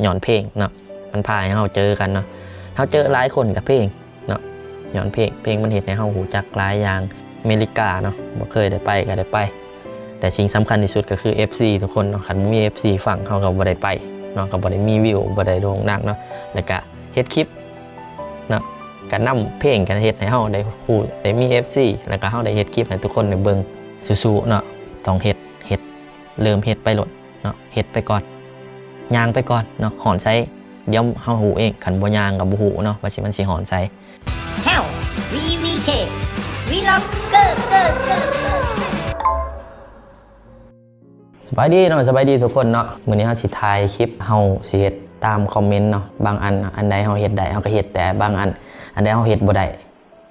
ຍ້ອນເພງເນາະ ມັນພາໃຫ້ເຮົາເຈີກັນເນາະ. ເຮົາເຈີຫຼາຍຄົນກະເພງເນາະ ຍ້ອນເພງ ເພງມັນເຮັດໃຫ້ເຮົາຮູ້ຈັກຫຼາຍຢ່າງ. ອາເມລິກາເນາະ ບໍ່ເຄີຍໄດ້ໄປກະໄດ້ໄປ ແຕ່ສິ່ງສຳຄັນທີ່ສຸດກະຄືເອັຟຊີທຸກຄົນເນາະ. ຄັນບໍ່ມີເອັຟຊີຟັງ ເຮົາກະບໍ່ໄດ້ໄປເນາະ ກະບໍ່ໄດ້ມີວິວ ບໍ່ໄດ້ໂດ່ງດັງເນາະ ແລ້ວກະເຮັດຄລິບເນາະ ກະນຳເພງ ກະເຮັດໃຫ້ເຮົາໄດ້ຮູ້ ໄດ້ມີເອັຟຊີ ແລ້ວກະເຮົາໄດ້ເຮັດຄລິບໃຫ້ທຸກຄົນໄດ້ເບິ່ງ. ສູ້ໆເນາະ ຕ້ອງເຮັດ ເຮັດ ເລີ່ມເຮັດໄປໂລດເນາະ ເຮັດໄປກ່ອນ ຍ່າງໄປກ່ອນເນາະ. ຮອດໃສ ດຽວເຮົາຮູ້ເອງ ຄັນບໍ່ຍ່າງກະບໍ່ຮູ້ເນາະ ວ່າຊິ ມັນຊິຮອດໃສ. ແຮວ ວີ ວີ ເຄ ວີລັອກເກີ ເກີ ເກີ ເກີ. ສະບາຍດີເນາະ ສະບາຍດີທຸກຄົນເນາະ. ມື້ນີ້ເຮົາຊິຖ່າຍຄລິບ ເຮົາຊິເຮັດຕາມຄອມເມັນເນາະ. ບາງອັນ ອັນໃດເຮົາເຮັດໄດ້ ເຮົາກະເຮັດ ແຕ່ບາງອັນ ອັນໃດເຮົາເຮັດບໍ່ໄດ້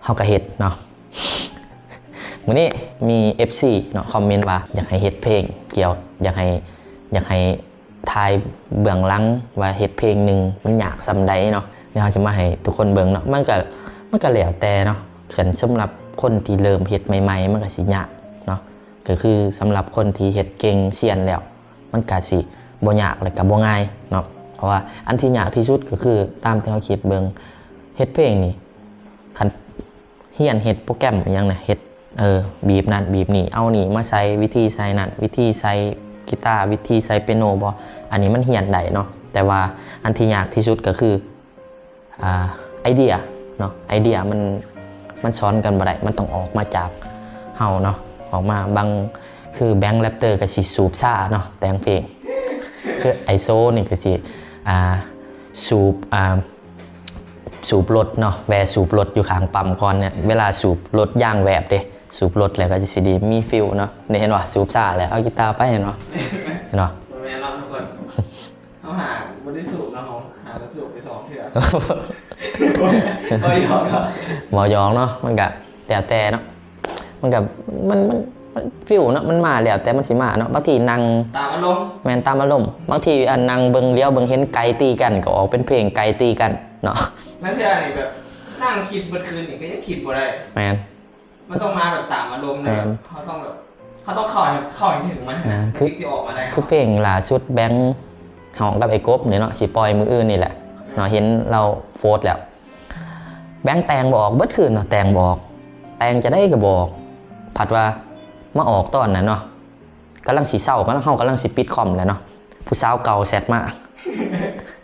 ເຮົາກະເຮັດເນາະ. ມື້ນີ້ມີເອັຟຊີເນາະ ຄອມເມັນວ່າຢາກໃຫ້ເຮັດເພງກ່ຽວ ຢາກໃຫ້ ຢາກໃຫ້ຖ່າຍເບື້ອງຫຼັງວ່າເຮັດເພງໜຶ່ງມັນຍາກສ່ຳໃດເນາະ. ດຽວເຮົາຊິມາໃຫ້ທຸກຄົນເບິ່ງເນາະ. ມັນກະ ມັນກະແລ້ວແຕ່ເນາະ ຄັນສຳລັບຄົນທີ່ເລີ່ມເຮັດໃໝ່ໆ ມັນກະຊິຍາກເນາະ. ກະຄືສຳລັບຄົນທີ່ເຮັດເກັ່ງຊຽນແລ້ວ ມັນກະຊິບໍ່ຍາກ ແລະກະບໍ່ງ່າຍເນາະ. ເພາະວ່າອັນທີ່ຍາກທີ່ສຸດກະຄື ຕາມທີ່ເຮົາຄິດເບິ່ງ ເຮັດເພງນີ້ ຄັນຮຽນເຮັດໂປຣແກຣມອີ່ຫຍັງນະ ເຮັດ ເອີ ບີບນັ້ນບີບນີ້ ເອົານີ້ມາໃສ່ ວິທີໃສ່ນັ້ນ ວິທີໃສ່ກີຕາ ວິທີໃສ່ເປຍໂນບໍ ອັນນີ້ມັນຮຽນໄດ້ເນາະ. ແຕ່ວ່າອັນທີ່ຍາກທີ່ສຸດກະຄື ອາ ໄອເດຍເນາະ ໄອເດຍມັນ ມັນສອນກັນບໍ່ໄດ້ ມັນຕ້ອງອອກມາຈາກເຮົາເນາະ ອອກມາ. ບາງ ຄືແບັງແຣັບເຕີກະຊິສູບຊາເນາະ ແຕ່ງເພງ ຄືໄອໂຊນີ້ກະຊິ ອາ ສູບ ອາ ສູບລົດເນາະ ແວ່ສູບລົດຢູ່ຂ້າງປ້ຳກ່ອນເນຍ ເວລາສູບລົດຢາງແວບເດ້ ສູບລົດແລ້ວກະຊິໄດ້ມີຟິວເນາະ. ນີ້ເຫັນບໍ່ ສູບຊາແລ້ວ ເອົາກີຕາໄປເນາະ ເຫັນບໍ່ ບໍ່ແມ່ນເນາະທຸກຄົນ. ເຮົາຫາບໍ່ໄດ້ສູບເນາະ ເຮົາຫາກໍສູບໄປສອງເທື່ອ. ບໍ່ຢອກເນາະ ບໍ່ຢອກເນາະ ມັນກະແລ້ວແຕ່ເນາະ ມັນກະ ມັນ ມັນ ມັນ ຟິວເນາະ ມັນມາແລ້ວແຕ່ມັນຊິມາເນາະ. ບາງທີນັ່ງຕາມອາລົມ ແມ່ນ ຕາມອາລົມ. ບາງທີ ອັນ ນັ່ງເບິ່ງຫຼຽວເບິ່ງເຫັນໄກ່ຕີກັນ ກະອອກເປັນເພງໄກ່ຕີກັນເນາະ. ລາງເທື່ອນີ້ແບບນັ່ງຄິດເບິດຄືນນີ້ກະຍັງຄິດບໍ່ໄດ້. ແມ່ນ ມັນຕ້ອງມາແບບຕາມອາລົມເລີຍ ແມ່ນ ເຮົາຕ້ອງແບບ ເຮົາຕ້ອງເຂົ້າໃຫ້ ເຂົ້າໃຫ້ເຖິງມັນຫັ້ນນະ ຄື ເຮົາຈຶ່ງຊິອອກມາໄດ້. ຄືເພງລ່າສຸດແບັງຮ້ອງກັບໄອ້ກົບນີ້ເນາະ ຊິປ່ອຍມື້ອື່ນນີ້ແຫຼະເນາະ ເຫັນລາວໂພສແລ້ວ ແບັງແຕ່ງບໍ່ອອກ ເບິດຄືນເນາະ ແຕ່ງບໍ່ອອກ ແຕ່ງຈັ່ງໃດກະບໍ່ອອກ. ພັດວ່າມາອອກຕອນນັ້ນເນາະ ກຳລັງຊິເຊົາ ກຳລັງ ເຮົາກຳລັງຊິປິດຄອມແລ້ວເນາະ ຜູ້ສາວເກົ່າແຊັດມາ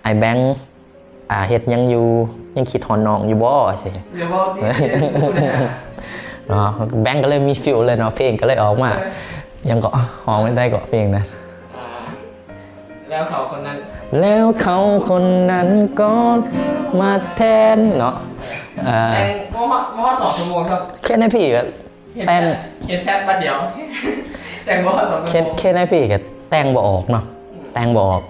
ອ້າຍແບັງ ອາ ເຮັດຫຍັງຢູ່ ຍັງຄິດຮອດນ້ອງຢູ່ບໍ່ ຊີ້ ຢ່າເວົ້າຕິ ເນາະ. ແບັງກະເລີຍມີຟິວເລີຍເນາະ ເພງກະເລີຍອອກມາ. ຫຍັງເກາະ ຮ້ອງໄດ້ເກາະເພງນະ ອາ ແລ້ວເຂົາຄົນນັ້ນ ແລ້ວເຂົາຄົນນັ້ນກໍມາແທນເນາະ. ເອີ ແຕ່ງບໍ່ຮອດ ບໍ່ຮອດສອງຊົ່ວໂມງຊ້ຳ ເຄນໄອພີກະ ເຮັດ ແຕ່ງ ເຮັດແຊັດບາດດຽວ ແຕ່ງບໍ່ຮອດສອງຊົ່ວໂມງ. ເຄນໄອພີກະແຕ່ງບໍ່ອອກເນາະ ອືມ ແຕ່ງບໍ່ອອກ.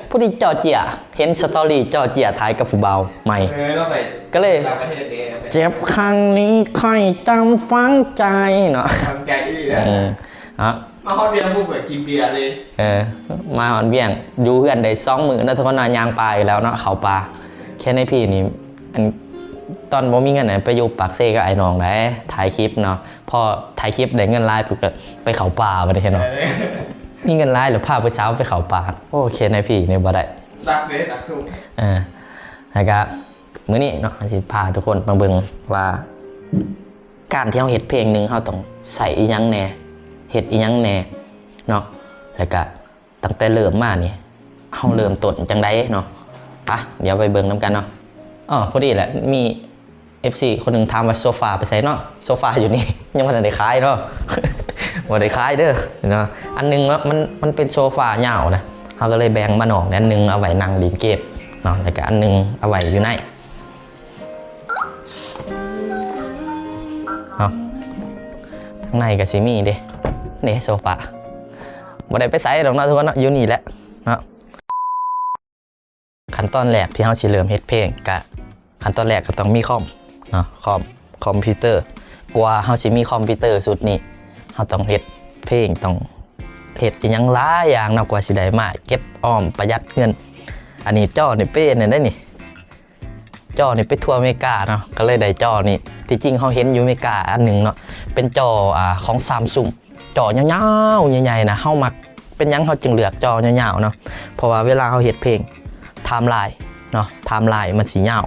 ພໍດີຈໍ້ເຈ້ຍ ເຫັນສະຕໍຣີຈໍ້ເຈ້ຍຖ່າຍກັບຜູ້ບ່າວໃໝ່ ເອີ ລາວໄປ ກະເລີຍ ຕ່າງປະເທດເດ້ ເຈັບຄັ້ງນີ້ຂ້ອຍຈຳຝັງໃຈເນາະ ຝັງໃຈອີ່ຫຼີ ເອີ ເນາະ. ມາຮອດວຽງປຸບກະກິນເບຍເລີຍ ເອີ ມາຮອດວຽງ ຢູ່ເຮືອນໄດ້ສອງມື້ເນາະ ທຸກຄົນເນາະ ຍ່າງປ່າອີກແລ້ວເນາະ ເຂົ້າປ່າ. ເຄນໄອພີນີ້ ອັນ ຕອນບໍ່ມີເງິນນະ ໄປຢູ່ປາກເຊກັບອ້າຍນ້ອງໄດ໋ ຖ່າຍຄລິບເນາະ ພໍຖ່າຍຄລິບໄດ້ເງິນຫຼາຍປຸບກະໄປເຂົ້າປ່າບາດນີ້ເນາະ ເອີ ມີເງິນຫຼາຍແລ້ວພາຜູ້ສາວໄປເຂົ້າປ່າ. ໂອ້ ເຄນໄອພີນີ້ບໍ່ໄດ້ ດັກເດ້ ດັກຊຸ່ມ ເອີ ແລ້ວກະມື້ນີ້ເນາະ ເຮົາຊິພາທຸກຄົນມາເບິ່ງວ່າ ການທີ່ເຮົາເຮັດເພງໜຶ່ງ ເຮົາຕ້ອງໃຊ້ອີ່ຫຍັງແດ່ ເຮັດອີ່ຫຍັງແດ່ເນາະ ແລ້ວກະ ຕັ້ງແຕ່ເລີ່ມມານີ້ ເຮົາເລີ່ມຕົ້ນຈັ່ງໃດເນາະ. ປະ ດຽວໄປເບິ່ງນຳກັນເນາະ. ອໍ ພໍດີແຫຼະ ມີເອັຟຊີຄົນໜຶ່ງຖາມວ່າໂຊຟາໄປໃສເນາະ. ໂຊຟາຢູ່ນີ້ ຍັງບໍ່ທັນໄດ້ຂາຍເນາະ ບໍ່ໄດ້ຂາຍເດີເນາະ. ອັນໜຶ່ງເນາະ ມັນ ມັນເປັນໂຊຟາຍາວນະ ເຮົາກະເລີຍແບ່ງມານອກ ອັນໜຶ່ງເອົາໄວ້ນັ່ງຫຼິ້ນເກມເນາະ ແລ້ວກະອັນໜຶ່ງເອົາໄວ້ຢູ່ໃນ ເອົາ ທາງໃນກະຊິມີເດ້ ນີ້ໂຊຟາ ບໍ່ໄດ້ໄປໃສດອກເນາະທຸກຄົນເນາະ ຢູ່ນີ້ແຫຼະເນາະ. ຂັ້ນຕອນແລກທີ່ເຮົາຊິເລີ່ມເຮັດເພງ ກະຂັ້ນຕອນແລກກະຕ້ອງມີຄອມເນາະ ຄອມ ຄອມພິວເຕີ. ກວ່າເຮົາຊິມີຄອມພິວເຕີຊຸດນີ້ ເຮົາຕ້ອງເຮັດເພງ ຕ້ອງເຮັດອີ່ຫຍັງຫຼາຍຢ່າງເນາະ ກວ່າຊິໄດ້ມາ ເກັບອອມ ປະຢັດເງິນ. ອັນນີ້ຈໍນີ້ເປັນແນວໃດນີ້ ຈໍນີ້ໄປທົ່ວອາເມລິກາເນາະ ກະເລີຍໄດ້ຈໍນີ້. ທີ່ຈິງເຮົາເຫັນຢູ່ອາເມລິກາອັນໜຶ່ງເນາະ ເປັນຈໍ ອາ ຂອງຊຳຊຸງ ຈໍຍາວໆ ໃຫຍ່ໆ ນະ ເຮົາມັກ. ເປັນຫຍັງເຮົາຈຶ່ງເລືອກຈໍຍາວໆ ເນາະ ເພາະວ່າເວລາເຮົາເຮັດເພງ ໄທ timeline ເນາະ timeline ມັນຊິຍາວ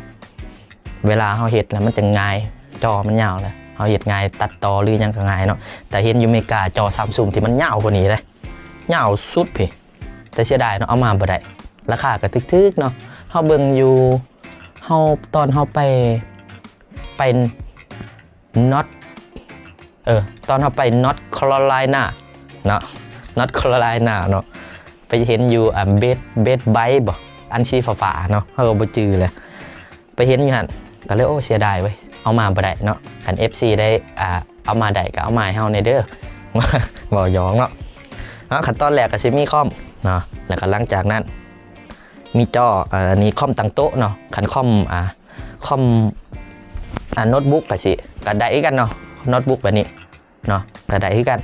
ເວລາເຮົາເຮັດແລ້ວມັນຈະງ່າຍ ຈໍມັນຍາວແລ້ວ ເຮົາເຮັດງ່າຍ ຕັດຕໍ່ຫຼືຫຍັງກໍງ່າຍເນາະ. ແຕ່ເຫັນຢູ່ເມກາຈໍ Samsung ທີ່ມັນຍາວກວ່ານີ້ເດ້ ຍາວສຸດພີ້ ແຕ່ເສຍດາຍເນາະ ເອົາມາບໍ່ໄດ້ ລາຄາກໍຖືກໆເນາະ. ເຮົາເບິ່ງຢູ່ ເຮົາ ຕອນເຮົາໄປ ໄປ North ເອີ ຕອນເຮົາໄປ North Carolina ເນາະ North Carolina ເນາະ ໄປເຫັນຢູ່ ອ່າ Best Best Buy ບໍ ອັນສີຟ້າໆເນາະ ເຮົາກໍບໍ່ຈື່ແລ້ວ ໄປເຫັນຢູ່ຫັ້ນ ກໍເລີຍ ໂອ້ ເສຍດາຍເວີຍ ເອົາມາບໍ່ໄດ້ເນາະ. ຄັນ ເອັຟຊີ ໄດ້ ອ່າ ເອົາມາໄດ້ກໍເອົາມາໃຫ້ເຮົາແດ່ເດີ ເວົ້າຫຍອກເນາະ. ເອົາ ຂັ້ນຕອນແລກກໍຊິມີຄອມເນາະ ແລ້ວກໍຫຼັງຈາກນັ້ນ ມີຈໍ ເອີ ອັນນີ້ຄອມຕັ້ງໂຕະເນາະ. ຄັນຄອມ ອ່າ ຄອມ ອ່າ ໂນ້ດບຸກກໍຊິ ກໍໄດ້ຄືກັນເນາະ ໂນ້ດບຸກແບບນີ້ເນາະ ກໍໄດ້ຄືກັນ.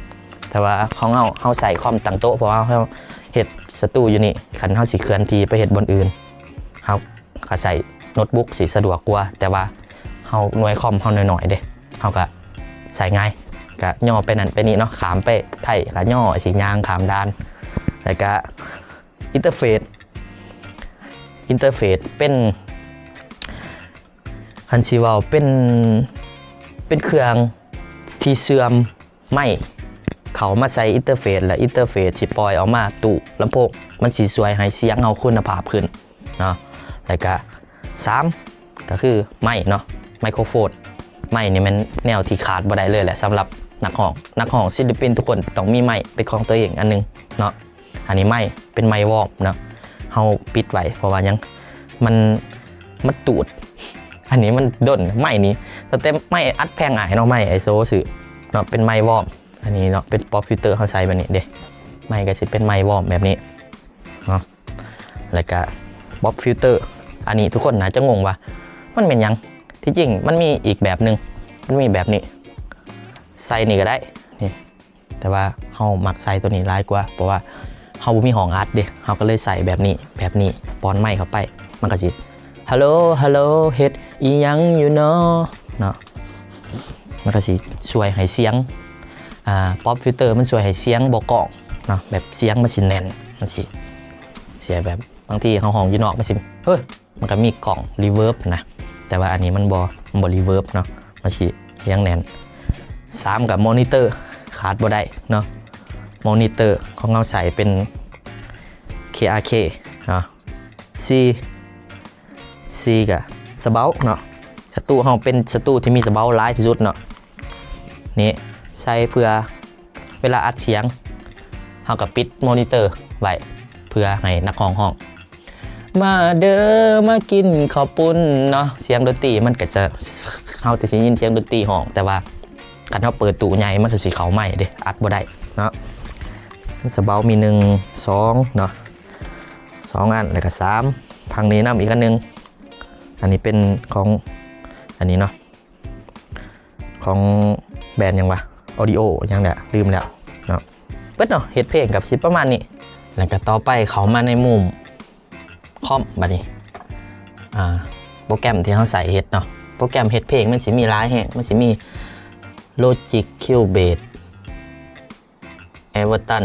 ແຕ່ວ່າຂອງເຮົາ ເຮົາໃຊ້ຄອມຕັ້ງໂຕະ ເພາະວ່າເຮົາເຮັດສະຕູຢູ່ນີ້ ຄັນເຮົາຊິເຄື່ອນທີ່ໄປເຮັດບ່ອນອື່ນ ເຮົາກໍໃຊ້ໂນ້ດບຸກຊິສະດວກກວ່າ. ແຕ່ວ່າເຮົາ ໜ່ວຍຄອມເຮົາໜ້ອຍໆເດ້ ເຮົາກໍໃຊ້ງ່າຍ ກໍຍໍໄປນັ້ນໄປນີ້ເນາະ ຂ້າມໄປໄທກໍຍໍ ຊິຍ່າງຂ້າມດ່ານ. ແລ້ວກໍ ອິນເຕີເຟດ ອິນເຕີເຟດເປັນ ຄັນຊິເວົ້າເປັນ ເປັນເຄື່ອງທີ່ເຊື່ອມໄມເຂົ້າມາໃສ່ອິນເຕີເຟດ ແລະ ອິນເຕີເຟດຊິປ່ອຍອອກມາຕູ້ລຳໂພງ ມັນຊິຊ່ວຍໃຫ້ສຽງເຮົາຄຸນນະພາບຂຶ້ນເນາະ. ແລ້ວກະ ສາມ ກໍຄືໄມເນາະ ໄມໂຄຣໂຟນ. ໄມນີ້ແມ່ນແນວທີ່ຂາດບໍ່ໄດ້ເລີຍແຫຼະ ສຳລັບນັກຮ້ອງ ນັກຮ້ອງ ສິນລະປິນທຸກຄົນຕ້ອງມີໄມເປັນຂອງຕົວເອງອັນໜຶ່ງເນາະ. ອັນນີ້ໄມ ເປັນໄມວອມເນາະ ເຮົາປິດໄວ້ ເພາະວ່າຫຍັງ ມັນ ມັນຕູດ ອັນນີ້ມັນດົນ ໄມນີ້ ຕັ້ງແຕ່ໄມອັດແຜ່ນອ້າຍເນາະ ໄມໄອໂຊຊື້ເນາະ ເປັນໄມວອມ. ອັນນີ້ເນາະ ເປັນປັອບຟິວເຕີ ເຮົາໃສ່ແບບນີ້ເດ້ ໄມກໍຊິເປັນໄມວອມແບບນີ້ເນາະ. ແລ້ວກະປັອບຟິວເຕີ ອັນນີ້ທຸກຄົນໜ້າຈະງົງວ່າມັນແມ່ນຫຍັງ ທີ່ຈິງມັນມີອີກແບບໜຶ່ງ ມັນມີແບບນີ້ ໃສ່ນີ້ກໍໄດ້ນີ້ ແຕ່ວ່າເຮົາມັກໃສ່ຕົວນີ້ຫຼາຍກວ່າ ເພາະວ່າເຮົາບໍ່ມີຫ້ອງອັດເດ້ ເຮົາກໍເລີຍໃສ່ແບບນີ້ ແບບນີ້ປ້ອນໄມເຂົ້າໄປ ມັນກໍຊິ ຮັລໂຫຼ ຮັລໂຫຼ ເຮັດອີ່ຫຍັງຢູ່ນໍ ເນາະ. ມັນກໍຊິຊ່ວຍໃຫ້ສຽງ ອ່າ ປັອບຟິວເຕີ ມັນຊ່ວຍໃຫ້ສຽງບໍ່ກ້ອງເນາະ ແບບສຽງມັນຊິແໜ້ນ ມັນຊິ ສຽງແບບ ບາງທີເຮົາຮ້ອງຢູ່ນອກ ມັນຊິ ເຮີ້ຍ ມັນກໍມີກ້ອງຣີເວີບນະ ແຕ່ວ່າອັນນີ້ມັນບໍ່ ມັນບໍ່ຣີເວີບເນາະ ມັນຊິສຽງແໜ້ນ. ສາມ ກໍມໍນິເຕີ ຂາດບໍ່ໄດ້ເນາະ ມໍນິເຕີຂອງເຮົາໃຊ້ເປັນ ເຄອາເຄ ເນາະ. ສີ່ ສີ່ ກໍສະເບົາເນາະ ສະຕູເຮົາເປັນສະຕູທີ່ມີສະເບົາຫຼາຍທີ່ສຸດເນາະ ນີ້ໃສ່ເພື່ອ ເວລາອັດສຽງ ເຮົາກໍປິດມໍນິເຕີໄວ້ ເພື່ອໃຫ້ນັກຮ້ອງຮ້ອງ ມາເດີມາກິນເຂົ້າປຸ້ນເນາະ ສຽງດົນຕີມັນກໍຈະ ເຮົາຈະໄດ້ຍິນສຽງດົນຕີຮ້ອງ ແຕ່ວ່າຄັນເຮົາເປີດຕູ້ໃຫຍ່ ມັນກໍຊິເຂົ້າໄມເດ້ ອັດບໍ່ໄດ້ເນາະ. ສະເບົາມີໜຶ່ງ ສອງ ເນາະ ສອງອັນ ແລ້ວກໍສາມ ທາງນີ້ນຳອີກອັນໜຶ່ງ ອັນນີ້ເປັນຂອງ ອັນນີ້ເນາະ ຂອງແບຣນຫຍັງວະ ອອດີໂອຫຍັງແຫຼະ ລືມແລ້ວເນາະ. ເບິດເນາະ ເຮັດເພງກໍຊິປະມານນີ້ ແລ້ວກໍຕໍ່ໄປເຂົ້າມາໃນມຸມຄອມບາດນີ້ ອ່າ ໂປຣແກຣມທີ່ເຮົາໃຊ້ເຮັດເນາະ ໂປຣແກຣມເຮັດເພງມັນຊິມີຫຼາຍແຮງ ມັນຊິມີ ໂລຈິກ ຄິວເບດ ເອເວີຕັນ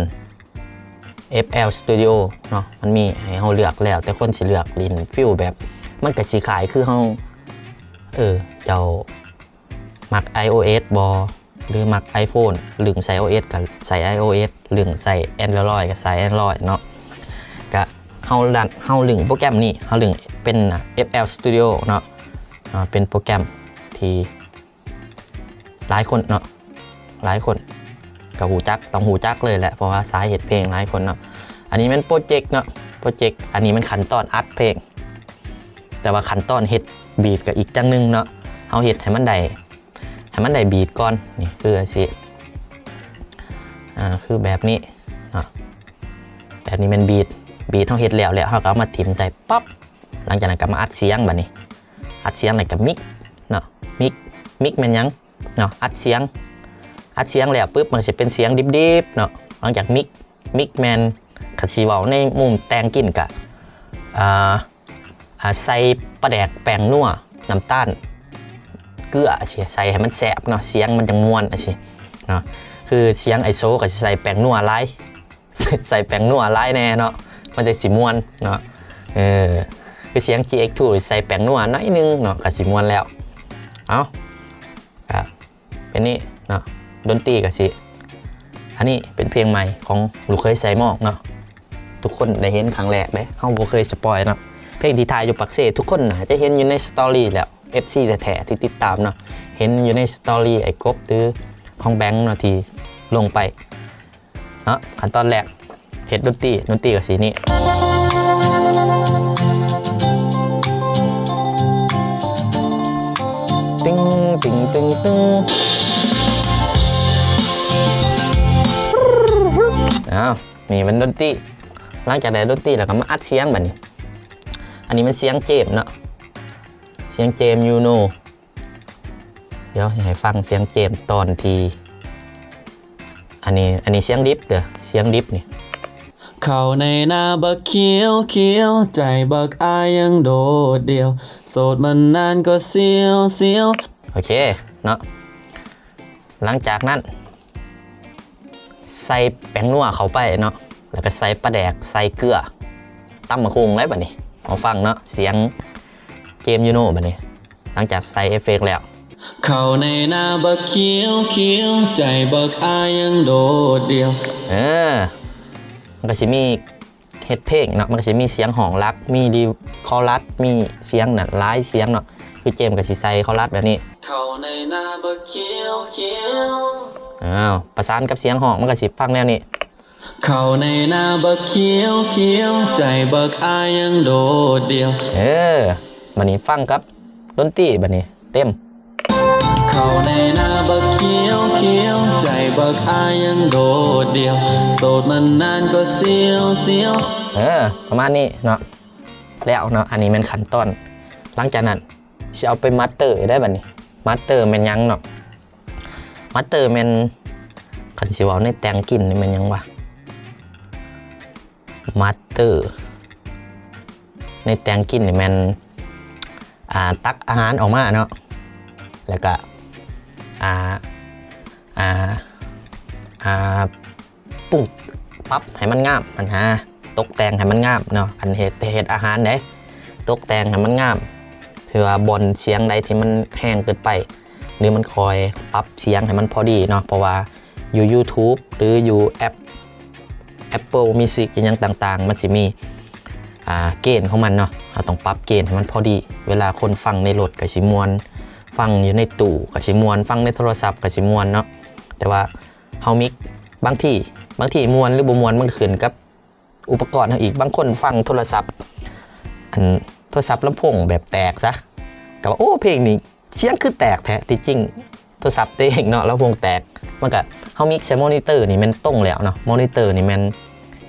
ເອັຟແອລ ສະຕູດິໂອ ເນາະ ມັນມີໃຫ້ເຮົາເລືອກ ແລ້ວແຕ່ຄົນຊິເລືອກຫຼິ້ນ ຟີລແບບ ມັນກໍຊິຄ້າຍຄືເຮົາ ເອີ ເຈົ້າມັກໄອໂອເອສບໍ ຫຼືມັກໄອໂຟນ ລຶ້ງໃສ່ໂອເອສກໍໃສ່ໄອໂອເອສ ລຶ້ງໃສ່ແອນດຣອຍກໍໃສ່ແອນດຣອຍເນາະ. ກະເຮົາລັນ ເຮົາລຶ້ງໂປຣແກຣມນີ້ ເຮົາດຶງເປັນ ເອັຟແອລ ສະຕູດິໂອ ເນາະ ເປັນໂປຣແກຣມທີ່ ຫຼາຍຄົນເນາະ ຫຼາຍຄົນກໍຮູ້ຈັກ ຕ້ອງຮູ້ຈັກເລີຍແຫຼະ ເພາະວ່າສາຍເຮັດເພງຫຼາຍຄົນເນາະ. ອັນນີ້ແມ່ນໂປຣເຈັກເນາະ ໂປຣເຈັກ ອັນນີ້ແມ່ນຂັ້ນຕອນອັດເພງ ແຕ່ວ່າຂັ້ນຕອນເຮັດບີດກໍອີກຈັ່ງໜຶ່ງເນາະ. ເຮົາເຮັດໃຫ້ມັນໄດ້ ໃຫ້ມັນໄດ້ບີດກ່ອນ ນີ້ຄືຈັ່ງຊີ້ ອ່າ ຄືແບບນີ້ເນາະ ແບບນີ້ແມ່ນບີດ ບີດເຮົາເຮັດແລ້ວ ແລ້ວເຮົາກໍເອົາມາຖິ້ມໃສ່ປັອບ ຫຼັງຈາກນັ້ນກໍມາອັດສຽງ ບາດນີ້ອັດສຽງແລ້ວກໍມິກເນາະ ມິກ ມິກແມ່ນຫຍັງ ເນາະ ອັດສຽງ ອັດສຽງແລ້ວປຶບ ມັນຊິເປັນສຽງດິບໆເນາະ. ຫຼັງຈາກມິກ ມິກແມ່ນ ຄັນຊິເວົ້າໃນມຸມແຕ່ງກິນກະ ອ່າ ອ່າ ໃສ່ປາແດກ ແປ້ງນົວ ນ້ຳຕານ ເກືອຊີ້ ໃສ່ໃຫ້ມັນແຊບເນາະ ສຽງມັນຈັ່ງມ່ວນຈັ່ງຊີ້ເນາະ. ຄືສຽງໄອໂຊກໍຊິໃສ່ແປ້ງນົວຫຼາຍ ໃສ່ ໃສ່ແປ້ງນົວຫຼາຍແດ່ເນາະ ມັນຈັ່ງຊິມ່ວນເນາະ. ເອີ ຄືສຽງ ຈີເອັກທູ ໃສ່ແປ້ງນົວໜ້ອຍໜຶ່ງເນາະ ກະຊິມ່ວນແລ້ວ. ເອົາ ກະເປັນນີ້ເນາະ ດົນຕີກະຊິ ອັນນີ້ເປັນເພງໃໝ່ຂອງລູກເຂີຍໄຊໝອກເນາະ ທຸກຄົນໄດ້ເຫັນຄັ້ງແລກເດ້ ເຮົາບໍ່ເຄີຍສະປອຍເນາະ. ເພງທີ່ຖ່າຍຢູ່ປາກເຊ ທຸກຄົນໜ້າຈະເຫັນຢູ່ໃນສະຕໍຣີແລ້ວ ເອັຟຊີແທ້ໆທີ່ຕິດຕາມເນາະ ເຫັນຢູ່ໃນສະຕໍຣີອ້າຍກົບ ຫຼື ຂອງແບັງເນາະ ທີ່ລົງໄປເນາະ. ຂັ້ນຕອນແລກເຮັດດົນຕີ ດົນຕີກະຊິນີ້ ຕິງ ຕິງ ຕິງ ຕິງ ອ້າວ ນີ້ມັນດົນຕີ. ຫຼັງຈາກໄດ້ດົນຕີແລ້ວກະມາອັດສຽງບາດນີ້. ອັນນີ້ມັນສຽງເຈມເນາະ ສຽງເຈມຢູໂນ. ດຽວໃຫ້ຟັງສຽງເຈມຕອນທີ່ ອັນນີ້ ອັນນີ້ສຽງດິບເດີ ສຽງດິບນີ້. ເຂົ້າໃນນາບັກຂຽວຂຽວ ໃຈບັກອາຍຍັງໂດດດ່ຽວ ໂສດມານານກໍສຽວສຽວ. ໂອເຄເນາະ ຫຼັງຈາກນັ້ນ ໃສ່ແປ້ງນົວເຂົ້າໄປເນາະ ແລ້ວກະໃສ່ປາແດກ ໃສ່ເກືອ ຕຳບັກຫຸ່ງເລີຍບາດນີ້. ມາຟັງເນາະ ສຽງເຈມຢູໂນບາດນີ້ ຫຼັງຈາກໃສ່ເອຟເຟັກແລ້ວ. ເຂົ້າໃນນາບັກຂຽວຂຽວ ໃຈບັກອາຍຍັງໂດດດ່ຽວ. ເອີ ມັນກະຊິມີ ເຮັດເພງເນາະ ມັນກະຊິມີສຽງຮ້ອງຫຼັກ ມີດີຄໍຣັສ ມີສຽງນັ້ນຫຼາຍສຽງເນາະ ຄືເຈມກະຊິໃສ່ຄໍຣັສແບບນີ້. ເຂົ້າໃນນາບັກຂຽວຂຽວ ອ້າວ ປະສານກັບສຽງຮ້ອງ ມັນກະຊິຟັງແນວນີ້. ເຂົ້າໃນນາບັກຂຽວຂຽວ ໃຈບັກອາຍຍັງໂດດດ່ຽວ. ເອີ ບາດນີ້ຟັງກັບດົນຕີບາດນີ້ ເຕັມ. ເຂົ້າໃນນາບັກຂຽວຂຽວ ໃຈບັກອາຍຍັງໂດດດ່ຽວ ໂສດມານານກໍສຽວສຽວ. ເອີ ປະມານນີ້ເນາະ ແລ້ວເນາະ. ອັນນີ້ແມ່ນຂັ້ນຕອນ ຫຼັງຈາກນັ້ນຊິເອົາໄປມາສເຕີໄດ້ບາດນີ້. ມາສເຕີແມ່ນຫຍັງເນາະ? ມາສເຕີແມ່ນ ຄັນຊິເວົ້າໃນແຕ່ງກິ່ນນີ້ແມ່ນຫຍັງວະ? ມາສເຕີ ໃນແຕ່ງກິ່ນນີ້ແມ່ນ ອ່າ ຕັກອາຫານອອກມາເນາະ ແລ້ວກະ ອ່າ ອ່າ ອ່າ ປຸງປັບໃຫ້ມັນງາມຫັ້ນນາ ຕົກແຕ່ງໃຫ້ມັນງາມເນາະ. ອັນເຮັດ ເຮັດອາຫານເດ້ ຕົກແຕ່ງໃຫ້ມັນງາມ ຄືວ່າບ່ອນສຽງໃດທີ່ມັນແຮງເກີນໄປ ຫຼືມັນຄ່ອຍປັບສຽງໃຫ້ມັນພໍດີເນາະ ເພາະວ່າ ຢູ່ຢູທູບ ຫຼືຢູ່ແອັບ ແອັບເປິ້ນມິວຊິກ ອີ່ຫຍັງຕ່າງໆ ມັນຊິມີ ອ່າ ເກນຂອງມັນເນາະ. ເຮົາຕ້ອງປັບເກນໃຫ້ມັນພໍດີ ເວລາຄົນຟັງໃນລົດກະຊິມ່ວນ ຟັງຢູ່ໃນຕູ້ກະຊິມ່ວນ ຟັງໃນໂທລະສັບກະຊິມ່ວນເນາະ. ແຕ່ວ່າເຮົາມິກ ບາງທີ ບາງທີມ່ວນ ຫຼືບໍ່ມ່ວນ ມັນກະຂຶ້ນກັບ ອຸປະກອນເຮົາອີກ. ບາງຄົນຟັງໂທລະສັບ ອັນ ໂທລະສັບລຳໂພງແບບແຕກຊະ ກະວ່າ ໂອ້ ເພງນີ້ສຽງຄືແຕກແທ້. ທີ່ຈິງໂທລະສັບຕົວເອງເນາະ ລຳໂພງແຕກ. ມັນກະ ເຮົາມິກໃສ່ມໍນິເຕີນີ້ແມ່ນຕົງແລ້ວເນາະ ມໍນິເຕີນີ້ແມ່ນ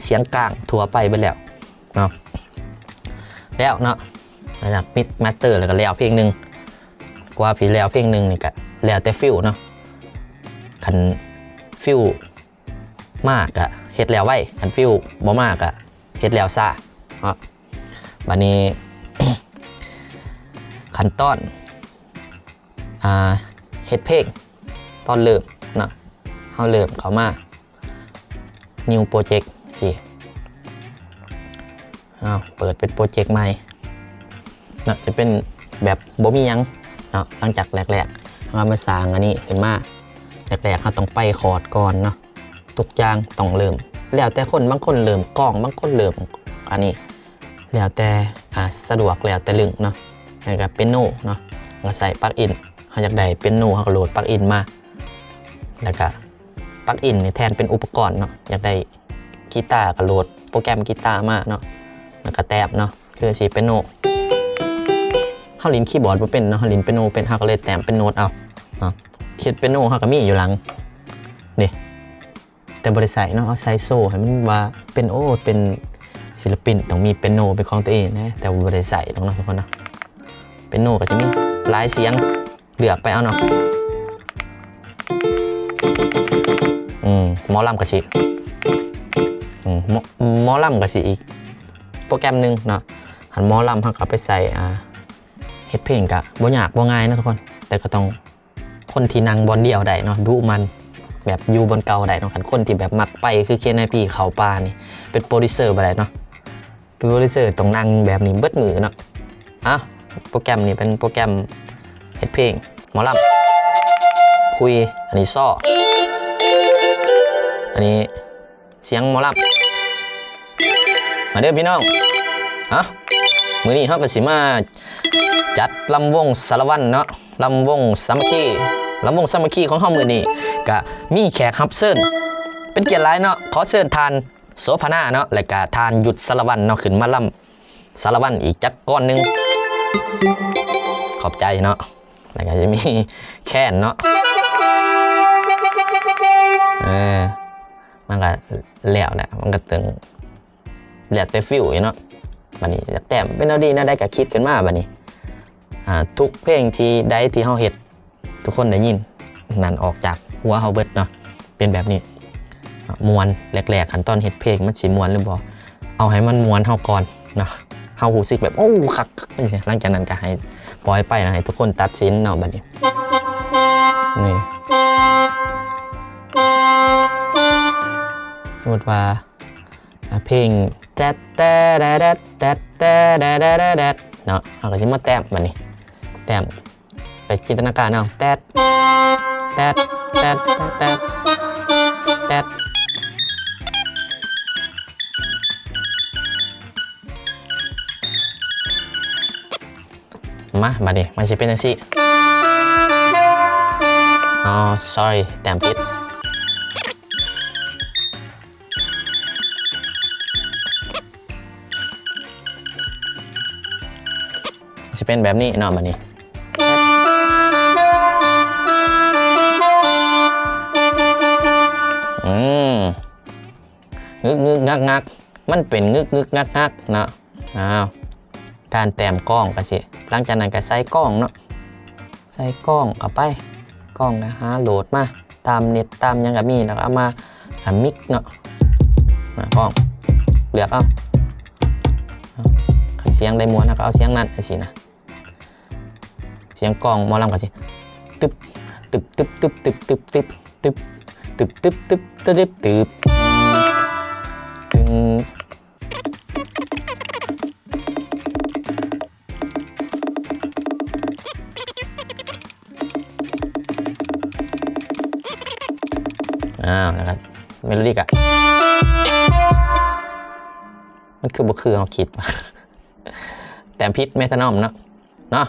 ສຽງກາງທົ່ວໄປເບິດແລ້ວເນາະ. ແລ້ວເນາະ ຫຼັງຈາກມິກມາສເຕີແລ້ວກະແລ້ວເພງໜຶ່ງ. ກວ່າຊິແລ້ວເພງໜຶ່ງນີ້ກະແລ້ວແຕ່ຟິວເນາະ ຄັນຟິວ ມາກະເຮັດແລ້ວໄວ ຄັນຟິວບໍ່ມາກະເຮັດແລ້ວຊ້າເນາະ. ບາດນີ້ ຂັ້ນຕອນ ອ່າ ເຮັດເພງ ຕອນເລີ່ມເນາະ ເຮົາເລີ່ມເຂົ້າມາ New Project ຊີ້ ເອົາ ເປີດເປັນໂປຣເຈັກໃໝ່ເນາະ ຈະເປັນແບບບໍ່ມີຫຍັງເນາະ. ຫຼັງຈາກແລກໆ ເຮົາມາສ້າງອັນນີ້ຂຶ້ນມາ ແລກໆ ເຮົາຕ້ອງໄປຄອດກ່ອນເນາະ. ທຸກຢ່າງຕ້ອງເລີ່ມ ແລ້ວແຕ່ຄົນ ບາງຄົນເລີ່ມກ້ອງ ບາງຄົນເລີ່ມອັນນີ້ ແລ້ວແຕ່ ອ່າ ສະດວກ ແລ້ວແຕ່ລຶ້ງເນາະ. ແລ້ວກະເປຍໂນເນາະ ກະໃສ່ປັກອິນ ເຮົາຢາກໄດ້ເປຍໂນ ເຮົາກະໂຫຼດປັກອິນມາ ແລ້ວກະປັກອິນນີ້ແທນເປັນອຸປະກອນເນາະ ຢາກໄດ້ ກີຕາກະໂຫຼດໂປຣແກຣມກີຕາມາເນາະ ແລ້ວກະແຕ້ມເນາະ ຄືຊິເປຍໂນ. ເຮົາຫຼິ້ນຄີບອດບໍ່ເປັນເນາະ ເຮົາຫຼິ້ນເປຍໂນເປັນ ເຮົາກະເລີຍແຕ້ມເປັນໂນດເອົາເນາະ. ເປັຍໂນເຮົາກະມີຢູ່ຫຼັງເດ້ ແຕ່ບໍ່ໄດ້ໃສ່ເນາະ ເອົາໃສ່ໂຊໃຫ້ມັນວ່າເປັນ ໂອ້ ເປັນສິລະປິນຕ້ອງມີເປຍໂນເປັນຂອງຕົວເອງນະ ແຕ່ວ່າບໍ່ໄດ້ໃສ່ດອກເນາະທຸກຄົນເນາະ. ເປຍໂນກະຊິມີຫຼາຍສຽງ ເລືອກໄປເອົາເນາະ. ອືມ ໝໍລຳກະຊິ ອືມ ໝໍ ໝໍລຳກະຊິອີກໂປຣແກຣມໜຶ່ງເນາະ. ຄັນໝໍລຳເຮົາກະໄປໃສ່ ອ່າ ເຮັດເພງກະບໍ່ຍາກບໍ່ງ່າຍເນາະທຸກຄົນ ແຕ່ກະຕ້ອງ ຄົນທີ່ນັ່ງບ່ອນດຽວໄດ້ເນາະ ດຸໝັ່ນ ແບບຢູ່ບ່ອນເກົ່າໄດ້ເນາະ. ຄັນຄົນທີ່ແບບມັກໄປຄື ເຄນໄອພີ ເຂົ້າປ່ານີ້ ເປັນໂປຣດິວເຊີບໍ່ໄດ້ເນາະ ເປັນໂປຣດິວເຊີຕ້ອງນັ່ງແບບນີ້ເບິດມື້ເນາະ. ອ່ະ ໂປຣແກຣມນີ້ເປັນໂປຣແກຣມເຮັດເພງໝໍລຳ ຄຸຍ ອັນນີ້ຊໍ ອັນນີ້ສຽງໝໍລຳ. ມາເດີພີ່ນ້ອງ ຮະ ມື້ນີ້ເຮົາກໍຊິມາຈັດລຳວົງສາລະວັນເນາະ ລຳວົງສາມັກຄີ ລຳວົງສາມັກຄີຂອງເຮົາມື້ນີ້ກະມີແຂກຮັບເຊີນ ເປັນກຽດຫຼາຍເນາະ ຂໍເຊີນທ່ານໂສພະນາເນາະ ແລະກະທ່ານຍຸດສາລະວັນເນາະ ຂຶ້ນມາລຳສາລະວັນອີກຈັກກ່ອນໜຶ່ງ ຂອບໃຈເນາະ. ແລ້ວກໍຈະມີແຄນເນາະ ເອີ ມັນກໍແລ້ວແຫຼະ ມັນກໍເຖິງແລ້ວແຕ່ຟີລຢູ່ເນາະ. ບັດນີ້ຢາກແຕ້ມເມໂລດີແນວໃດກໍຄິດຂຶ້ນມາ ບັດນີ້ ອ່າ ທຸກເພງທີ່ໃດທີ່ເຮົາເຮັດ ທຸກຄົນໄດ້ຍິນ ນັ້ນອອກຈາກຫົວເຮົາເບິດເນາະ ເປັນແບບນີ້ ມ່ວນ ແລກໆ ຂັ້ນຕອນເຮັດເພງມັນຊິມ່ວນຫຼືບໍ່ ເອົາໃຫ້ມັນມ່ວນເຮົາກ່ອນເນາະ ເຮົາຮູ້ສຶກແບບ ໂອ້ ຄັກໆ ຈັ່ງຊີ້ ຫຼັງຈາກນັ້ນກໍໃຫ້ປ່ອຍໄປ ແລ້ວໃຫ້ທຸກຄົນຕັດສິນເນາະ ບັດນີ້ ນີ້ ສົມມຸດວ່າ ອ່າ ເພງ ແຕດແຕແດແດດ ແຕດແຕແດແດດ ເນາະ ເຮົາກໍຊິມາແຕ້ມ ບັດນີ້ ແຕ້ມ ໄປຈິນຕະນາການເອົາ ແຕດ ແຕດ ແຕດ ແຕດ ແຕດ ແຕດ ມາ ບັດນີ້ມັນຊິເປັນຈັ່ງຊີ້ ອໍ sorry ແຕ້ມຜິດ. ຊິເປັນແບບນີ້ເນາະ ບັດນີ້ ອືມ ງຶກໆ ງັກໆ ມັນເປັນງຶກໆ ງັກໆ ເນາະ. ອ້າວ ການແຕ້ມກ້ອງກໍຊິ ຫຼັງຈາກນັ້ນກໍໃສ່ກ້ອງເນາະ ໃສ່ກ້ອງເຂົ້າໄປ ກ້ອງກໍຫາໂຫຼດມາ ຕາມເນັດຕາມຫຍັງກໍມີ ແລ້ວກໍເອົາມາ ອ່າ ມິກເນາະ ນະ ກ້ອງ ເລືອກເອົາ ຄັນສຽງໃດມ່ວນເຮົາກໍເອົາສຽງນັ້ນ ຈັ່ງຊີ້ນະ ສຽງກ້ອງໝໍລຳກໍຊິ ຕຶບ ຕຶບ ຕຶບ ຕຶບ ຕຶບ ຕຶບ ຕຶບ ຕຶບ ຕຶບ ຕຶບ ຕຶບ ຕຶບ ຕຶບ ຕຶບ ຕຶບ ຕຶບ ຕຶບ ຕຶບ ຕຶບ ອ້າວ ແລ້ວກໍເມໂລດີກະ ມັນຄືບໍ່ຄືເຮົາຄິດວະ ແຕ້ມຜິດເມໂທນອມເນາະ ເນາະ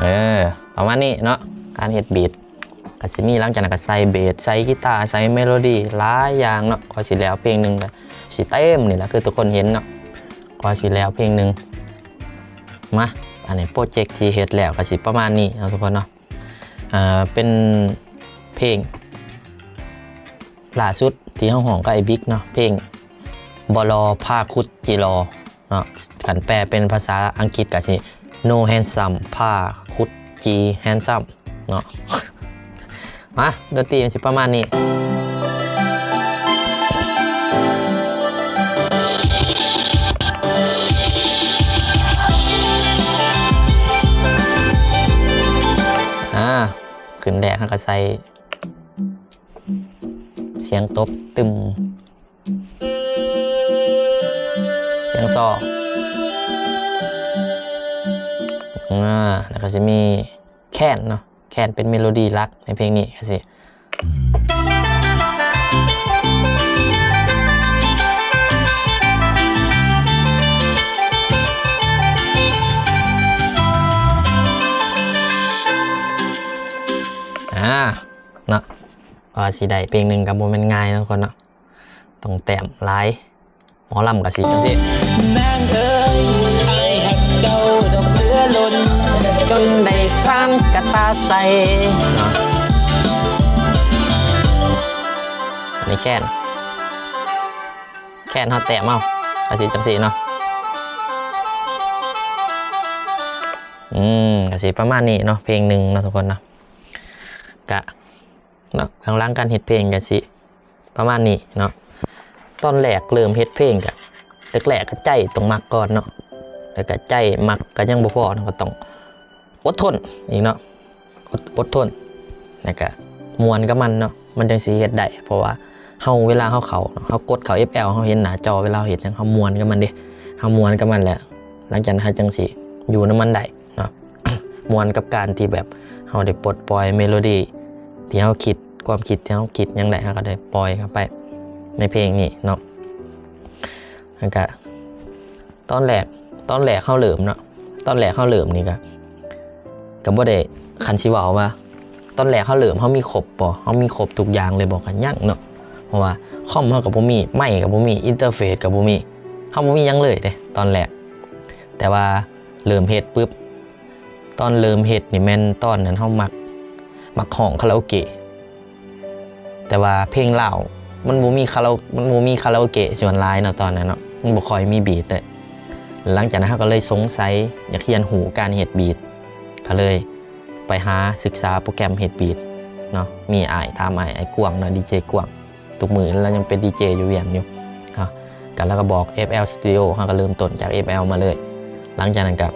ເອີ ປະມານນີ້ເນາະ ການເຮັດບີດ ກໍຊິມີ ຫຼັງຈາກນັ້ນກໍໃສ່ເບສ ໃສ່ກີຕາ ໃສ່ເມໂລດີ ຫຼາຍຢ່າງເນາະ ກວ່າຊິແລ້ວເພງໜຶ່ງ ກໍຊິເຕັມນີ້ແຫຼະ ຄືທຸກຄົນເຫັນເນາະ ກວ່າຊິແລ້ວເພງໜຶ່ງ. ມາ ອັນນີ້ໂປຣເຈັກທີ່ເຮັດແລ້ວກໍຊິປະມານນີ້ເນາະ ທຸກຄົນເນາະ ເປັນເພງລ່າສຸດທີ່ເຮົາຮ້ອງກັບອ້າຍບິກເນາະ ເພງ ບໍ່ຫຼໍ່ພາຄຸດຈີຫຼໍ່ເນາະ ຄັນແປເປັນພາສາອັງກິດກໍຊິ No handsome ພາຄຸດຈີ handsome ເນາະ ມາ ດົນຕີມັນຊິປະມານນີ້ ອ່າ ຂຶ້ນແລກເຮົາກໍໃສ່ ສຽງຕົບ ຕຶມ ສຽງຊໍ ອາ ແລ້ວກໍຊິມີແຄນເນາະ ແຄນເປັນເມໂລດີຫຼັກໃນເພງນີ້ ກໍຊິ ອາ ເນາະ ກວ່າຊິໄດ້ເພງໜຶ່ງກໍບໍ່ແມ່ນງ່າຍເນາະ ທຸກຄົນເນາະ ຕ້ອງແຕ້ມຫຼາຍ ໝໍລຳກໍຊິຈັ່ງຊີ້ ນາງເອີຍ ອ້າຍຮັກເຈົ້າດອກເຫຼືອລົ້ນ ຈົນໄດ້ສ້າງກະຕ່າໃສ່ ເນາະ ອັນນີ້ແຄນ ແຄນເຮົາແຕ້ມເອົາ ກໍຊິຈັ່ງຊີ້ເນາະ ອືມ ກໍຊິປະມານນີ້ເນາະ ເພງໜຶ່ງເນາະ ທຸກຄົນເນາະ ກະ ເນາະ ເບື້ອງຫຼັງການເຮັດເພງກໍຊິປະມານນີ້ເນາະ ຕອນແລກເລີ່ມເຮັດເພງກໍ ແລກໆກໍໃຈຕ້ອງມັກກ່ອນເນາະ ແລ້ວກໍໃຈມັກກໍຍັງບໍ່ພໍເນາະ ກໍຕ້ອງອົດທົນອີກເນາະ ອົດ ອົດທົນ ແລ້ວກໍ ມ່ວນກັບມັນເນາະ ມັນຈັ່ງຊິເຮັດໄດ້ ເພາະວ່າເຮົາ ເວລາເຮົາເຂົ້າເນາະ ເຮົາກົດເຂົ້າ ເອັຟແອລ ເຮົາເຫັນໜ້າຈໍ ເວລາເຮົາເຮັດຫຍັງ ເຮົາມ່ວນກັບມັນເດ້ ເຮົາມ່ວນກັບມັນແລ້ວ ຫຼັງຈາກນັ້ນເຮົາຈັ່ງຊິຢູ່ນຳມັນໄດ້ເນາະ ມ່ວນກັບການທີ່ແບບເຮົາໄດ້ປົດປ່ອຍເມໂລດີທີ່ເຮົາຄິດ ຄວາມຄິດທີ່ເຮົາຄິດຫຍັງໄດ້ ເຮົາກໍໄດ້ປ່ອຍເຂົ້າໄປໃນເພງນີ້ເນາະ ແລ້ວກໍ ຕອນແລກ ຕອນແລກເຮົາເລີ່ມເນາະ ຕອນແລກເຮົາເລີ່ມນີ້ກະ ກະບໍ່ໄດ້ ຄັນຊິເວົ້າວ່າ ຕອນແລກເຮົາເລີ່ມ ເຮົາມີຄົບບໍ່? ເຮົາມີຄົບທຸກຢ່າງເລີຍບໍ່? ກະຍັງເນາະ ເພາະວ່າຄອມເຮົາກະບໍ່ມີ ໄມກະບໍ່ມີ ອິນເຕີເຟດກະບໍ່ມີ ເຮົາບໍ່ມີຫຍັງເລີຍເດ້ຕອນແລກ ແຕ່ວ່າເລີ່ມເຮັດປຶບ ຕອນເລີ່ມເຮັດນີ້ແມ່ນຕອນນັ້ນເຮົາມັກ ມັກຮ້ອງຄາຣາໂອເກະ ແຕ່ວ່າເພງລາວມັນບໍ່ມີຄາຣາ ມັນບໍ່ມີຄາຣາໂອເກະສ່ວນຫຼາຍເນາະ ຕອນນັ້ນເນາະ ມັນບໍ່ຄ່ອຍມີບີດເດ້ ຫຼັງຈາກນັ້ນເຮົາກໍເລີຍສົງໄສຢາກຮຽນຮູ້ການເຮັດບີດ ກໍເລີຍໄປຫາສຶກສາໂປຣແກຣມເຮັດບີດເນາະ ມີອ້າຍ ຖາມອ້າຍ ອ້າຍກວາງເນາະ ດີເຈກວາງ ທຸກມື້ລາວຍັງເປັນດີເຈຢູ່ວຽງຢູ່ ເຮົາ ກໍລາວກໍບອກ ເອັຟແອລ ສະຕູດິໂອ ເຮົາກໍເລີ່ມຕົ້ນຈາກ ເອັຟແອລ ມາເລີຍ ຫຼັງຈາກນັ້ນກໍ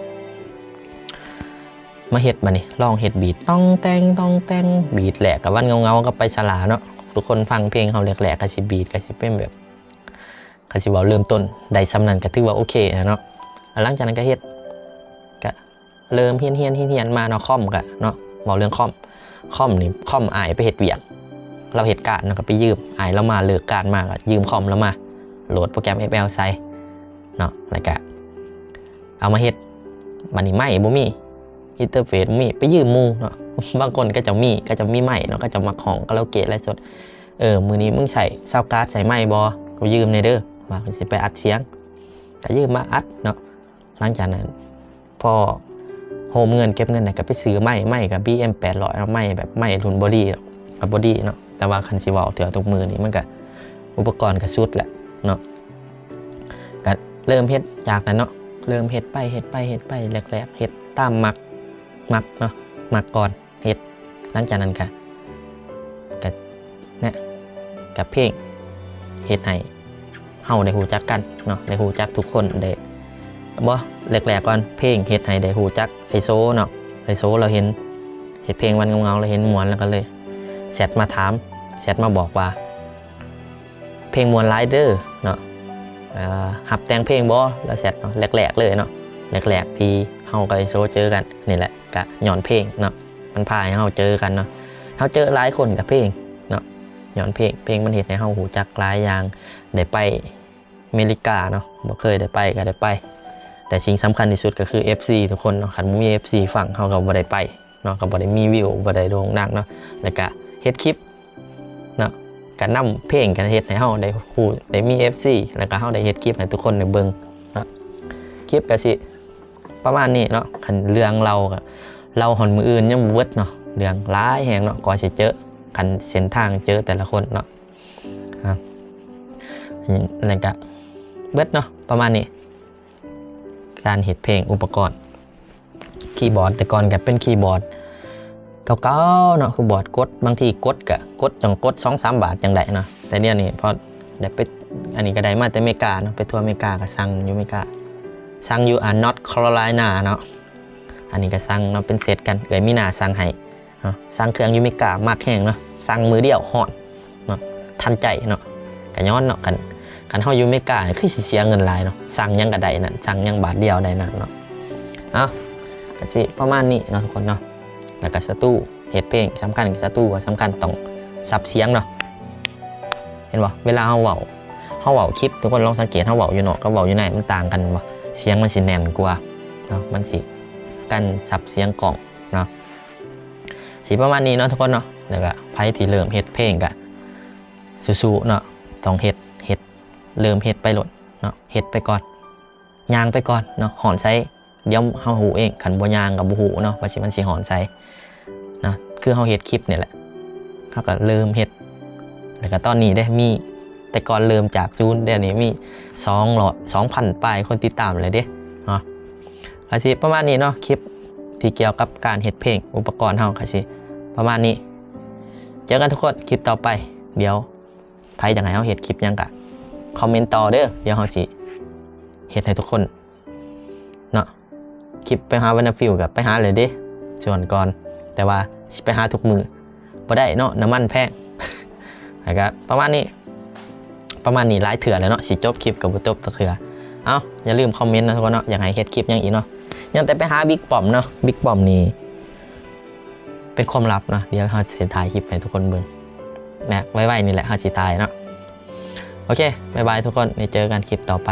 ມາເຮັດບາດນີ້ ລອງເຮັດບີດ ຕ້ອງແຕ່ງ ຕ້ອງແຕ່ງ ບີດແລກກໍວັນເງົາໆ ກໍໄປສາລາເນາະ ທຸກຄົນຟັງເພງເຮົາແລກໆ ກໍຊິບີດ ກໍຊິເປັນແບບ ຄັນຊິເວົ້າເລີ່ມຕົ້ນໄດ້ສ່ຳນັ້ນ ກໍຖືວ່າໂອເຄແລ້ວເນາະ ແລ້ວຫຼັງຈາກນັ້ນກໍເຮັດ ກໍເລີ່ມຮຽນໆ ຮຽນໆ ມາເນາະ ຄອມກໍເນາະ ເວົ້າເລື່ອງຄອມ ຄອມນີ້ ຄອມອ້າຍໄປເຮັດວຽກ ລາວເຮັດການເນາະ ກໍໄປຢືມ ອ້າຍລາວມາ ເລີກການມາ ກໍຢືມຄອມລາວມາ ໂຫຼດໂປຣແກຣມ ເອັຟແອລ ໃສ່ເນາະ ແລ້ວກໍ ເອົາມາເຮັດ ບາດນີ້ໄມບໍ່ມີ ອິນເຕີເຟດບໍ່ມີ ໄປຢືມໝູ່ເນາະ ບາງຄົນເຂົາເຈົ້າມີ ເຂົາເຈົ້າມີໄມເນາະ ເຂົາເຈົ້າມັກຮ້ອງຄາຣາໂອເກະໄລສົດ ເອີ ມື້ນີ້ມຶງໃຊ້ຊາວກາດໃສ່ໄມບໍ່? ກໍຢືມແດ່ເດີ ວ່າຊິໄປອັດສຽງ ກໍຢືມມາອັດເນາະ ຫຼັງຈາກນັ້ນ ພໍໂຮມເງິນເກັບເງິນໄດ້ ກໍໄປຊື້ໄມ ໄມກໍ ບີເອັມ ແປດຮ້ອຍເນາະ ໄມແບບໄມລຸ້ນບໍດີ້ເນາະ ກໍບໍດີ້ເນາະ ແຕ່ວ່າຄັນຊິເວົ້າເທື່ອທຸກມື້ນີ້ ມັນກໍ ອຸປະກອນກໍສຸດແຫຼະເນາະ ກໍເລີ່ມເຮັດຈາກນັ້ນເນາະ ເລີ່ມເຮັດໄປ ເຮັດໄປ ເຮັດໄປ ແລກໆ ເຮັດຕາມມັກ ມັກເນາະ ມັກກ່ອນເຮັດ ຫຼັງຈາກນັ້ນກະ ກະ ນະ ກະເພງ ເຮັດໃຫ້ເຮົາໄດ້ຮູ້ຈັກກັນເນາະ ໄດ້ຮູ້ຈັກທຸກຄົນ ໄດ້ ບໍ່ ແລກໆກ່ອນ ເພງເຮັດໃຫ້ໄດ້ຮູ້ຈັກໄອໂຊເນາະ ໄອໂຊລາວເຫັນ ເຮັດເພງວັນເງົາໆ ລາວເຫັນມ່ວນ ລາວກໍເລີຍແຊັດມາຖາມ ແຊັດມາບອກວ່າ ເພງມ່ວນຫຼາຍເດີເນາະ ເອີ ຮັບແຕ່ງເພງບໍ່? ລາວແຊັດເນາະ ແລກໆເລີຍເນາະ ແລກໆທີ່ເຮົາກັບໄອໂຊເຈີກັນນີ້ແຫຼະ ກະຍ້ອນເພງເນາະ ມັນພາໃຫ້ເຮົາເຈີກັນເນາະ ເຮົາເຈີຫຼາຍຄົນກະເພງເນາະ ຍ້ອນເພງ ເພງມັນເຮັດໃຫ້ເຮົາຮູ້ຈັກຫຼາຍຢ່າງ ໄດ້ໄປເມລິກາເນາະ ບໍ່ເຄີຍໄດ້ໄປກະໄດ້ໄປ ແຕ່ສິ່ງສຳຄັນທີ່ສຸດກໍຄືເອັຟຊີທຸກຄົນເນາະ ຄັນບໍ່ມີເອັຟຊີຟັງ ເຮົາກໍບໍ່ໄດ້ໄປເນາະ ກໍບໍ່ໄດ້ມີວິວ ບໍ່ໄດ້ໂດ່ງດັງເນາະ ແລ້ວກະເຮັດຄລິບ ເນາະ ກະນຳເພງກະເຮັດໃຫ້ເຮົາໄດ້ຮູ້ ໄດ້ມີເອັຟຊີ ແລ້ວກະເຮົາໄດ້ເຮັດຄລິບໃຫ້ທຸກຄົນໄດ້ເບິ່ງເນາະ ຄລິບກະຊິປະມານນີ້ເນາະ ຄັນເລື່ອງເລົ່າກະເລົ່າຮອດມື້ອື່ນຍັງບໍ່ເບິດເນາະ ເລື່ອງຫຼາຍແຮງເນາະ ກວ່າຊິເຈີ ຄັນເສັ້ນທາງເຈີແຕ່ລະຄົນເນາະ ອາ ນັ້ນກະເບິດເນາະ ປະມານນີ້ ການເຮັດເພງ ອຸປະກອນ ຄີບອດ ແຕ່ກ່ອນກໍເປັນຄີບອດເກົ່າໆເນາະ ຄືບອດກົດ ບາງທີກົດກໍກົດ ຕ້ອງກົດສອງສາມບາດຈັ່ງໄດ້ເນາະ ແຕ່ດຽວນີ້ພໍໄດ້ໄປ ອັນນີ້ກໍໄດ້ມາແຕ່ເມກາເນາະ ໄປທົວເມກາກໍສັ່ງຢູ່ເມກາ ສັ່ງຢູ່ ອ່າ North Carolina ເນາະ ອັນນີ້ກໍສັ່ງເນາະ ເປັນເຊັດກັນ ເອື້ອຍມີນາສັ່ງໃຫ້ ເນາະ ສັ່ງເຄື່ອງຢູ່ເມກາມັກແຮງເນາະ ສັ່ງມື້ດຽວຮອດເນາະ ທັນໃຈເນາະ ກະຍ້ອນເນາະ ຄັນ ຄັນເຮົາຢູ່ເມການີ້ຄືຊິເສຍເງິນຫຼາຍເນາະ ສັ່ງຫຍັງກະໄດ້ນັ້ນ ສັ່ງຫຍັງບາດດຽວໄດ້ນັ້ນເນາະ ເອົ້າ ກະຊິປະມານນີ້ເນາະທຸກຄົນເນາະ ແລ້ວກະສະຕູ ເຮັດເພງສຳຄັນ ສະຕູກໍສຳຄັນ ຕ້ອງສັບສຽງເນາະ ເຫັນບໍ່ ເວລາເຮົາເວົ້າ ເຮົາເວົ້າຄລິບ ທຸກຄົນລອງສັງເກດ ເຮົາເວົ້າຢູ່ນອກກັບເວົ້າຢູ່ໃນ ມັນຕ່າງກັນບໍ່ ສຽງມັນຊິແໜ້ນກວ່າເນາະ ມັນຊິກັນສັບສຽງກ້ອງເນາະ ຊິປະມານນີ້ເນາະທຸກຄົນເນາະ ແລ້ວກະໃຜທີ່ເລີ່ມເຮັດເພງກະສູ້ໆເນາະ ຕ້ອງເຮັດ ເຮັດ ເລີ່ມເຮັດໄປໂລດເນາະ ເຮັດໄປກ່ອນ ຍ່າງໄປກ່ອນເນາະ ຮອດໃສດຽວເຮົາຮູ້ເອງ ຄັນບໍ່ຍ່າງກໍບໍ່ຮູ້ເນາະ ວ່າຊິ ມັນຊິຮອດໃສເນາະ ຄືເຮົາເຮັດຄລິບນີ້ແຫຼະ ເຮົາກໍເລີ່ມເຮັດ ແລ້ວກໍຕອນນີ້ເດ້ ມີ ແຕ່ກ່ອນເລີ່ມຈາກສູນ ດຽວນີ້ມີສອງຮ້ອຍ ສອງພັນປາຍຄົນຕິດຕາມແລ້ວເດ້ເນາະ ກໍຊິປະມານນີ້ເນາະ ຄລິບທີ່ກ່ຽວກັບການເຮັດເພງ ອຸປະກອນເຮົາກໍຊິປະມານນີ້ ເຈີກັນທຸກຄົນ ຄລິບຕໍ່ໄປ ດຽວໃຜຢາກໃຫ້ເຮົາເຮັດຄລິບຫຍັງກໍຄອມເມັນຕໍ່ເດີ ດຽວເຮົາຊິເຮັດໃຫ້ທຸກຄົນເນາະ ຄລິບໄປຫາວັນນາຟິວກໍໄປຫາເລີຍເດ້ ຊວນກ່ອນ ແຕ່ວ່າຊິໄປຫາທຸກມື້ ບໍ່ໄດ້ເນາະ ນ້ຳມັນແພງ. ແລ້ວກໍປະມານນີ້ ປະມານນີ້ຫຼາຍເທື່ອແລ້ວເນາະ ຊິຈົບຄລິບກໍບໍ່ຈົບຈັກເທື່ອ. ເອົ້າ ຢ່າລືມຄອມເມັນເນາະທຸກຄົນເນາະ ຢາກໃຫ້ເຮັດຄລິບຫຍັງອີກເນາະ. ຍັງແຕ່ໄປຫາບິກປ້ອມເນາະ ບິກປ້ອມນີ້ເປັນຄວາມລັບເນາະ ດຽວເຮົາຊິຖ່າຍຄລິບໃຫ້ທຸກຄົນເບິ່ງ ແບບໄວໆນີ້ແຫຼະ ເຮົາຊິຖ່າຍເນາະ. ໂອເຄ ບາຍບາຍທຸກຄົນ ໄວ້ເຈີກັນຄລິບຕໍ່ໄປ.